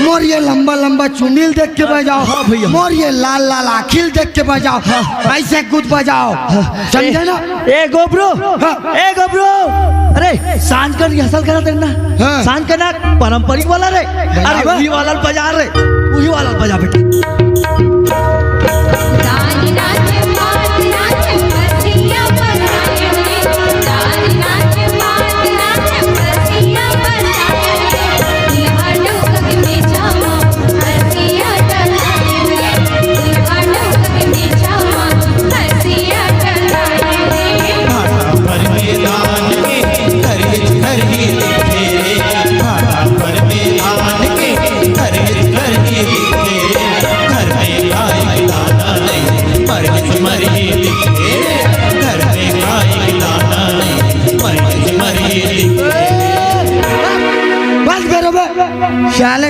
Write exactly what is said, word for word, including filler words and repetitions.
मोर ये लंबा लंबा चुंडी ल देख के बजाओ। हाँ भैया। मोर ये लाल लाल आँखी ल देख के बजाओ। हाँ। ऐसे कूद बजाओ। समझे ना? ए गोबरू, हाँ। ए गोबरू, अरे सांझ कर रिहर्सल करा देना। हाँ। सांझ कर ना, पारंपरिक वाला रे। बजाओ अरे बा। उही वाला बजा रे, उही वाला बजा बेटा।